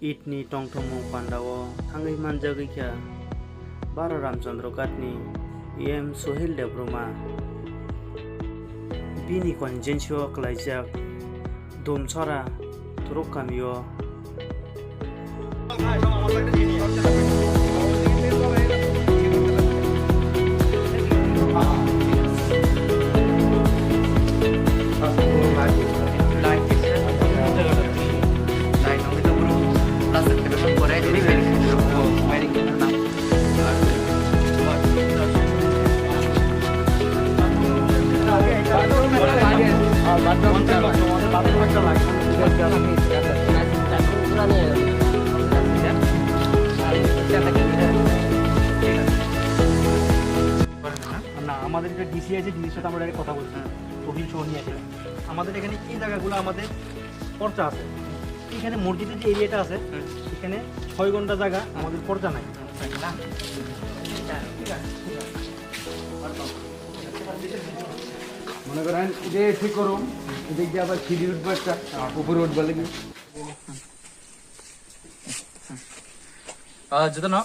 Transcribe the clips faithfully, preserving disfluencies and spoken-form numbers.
Eid ni tongthokmung pandao thangwi manjagwi kha Bara Ramchandra Ghat ni E M Sohil Debbarma. Bini constituency o kwlaijak Dumsora Turuk kamio. না, আমাদের একটা ডিসি আছে, ডিসির সাথে আমরা একটা কথা বলছি, তহবিল সহ নিয়ে আসি। আমাদের এখানে এই জায়গাগুলো আমাদের পর্চা আছে, এখানে মসজিদের যে এরিয়াটা আছে, এখানে ছয় ঘন্টা জায়গা আমাদের পর্চা নাই। মনে করেন যে ঠিক করুন, এদিক দিয়ে আবার সিঁড়ি উঠবো একটা, উপরে উঠবো লাগি। Ah, jotono,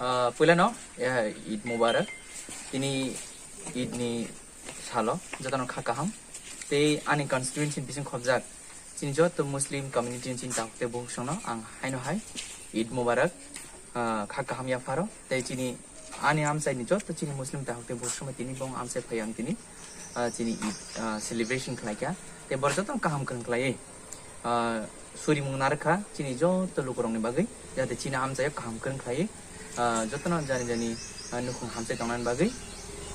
ah, puilano, eh, Eid Mubarak. Tini Eid ni salo, jotono kha kaham. Tei ani constituency ni bising khobjak. Chini joto Muslim community ni chini tabuk tei buhuk songno ang haino hai Eid Mubarak, ah, kha kaham yapharo. Tei chini ani amchai ni joto chini Muslim tabuk tei buhuk songno tini bong amchai phai ang tini, ah, chini Eid, ah, celebration khlai kha. Tei borok jotono kaham kwrwng khlaiwi. Ah, surimung narwkha chini joto lukurokni bagwi, jate chini amchaio kaham kwrwng khlaiwi, ah, jotono jani jani, ah, nukhung hamchai tongnani bagwi.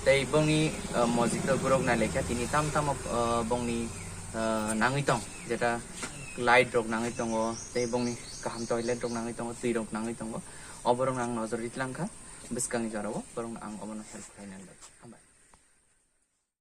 Tei bongni, ah, mosjid o borok nailaikha tini tam tamo, ah, bongni, ah, nangwi tong, jeta light rok nangwi tongo, tei bongni kaham toilet rok nangwi tongo, twi rok nangwi tongo. O borokno ang nojor ri tlangkha bwskangni jorao, borokno ang obono help khlainani bagwi. Hambai.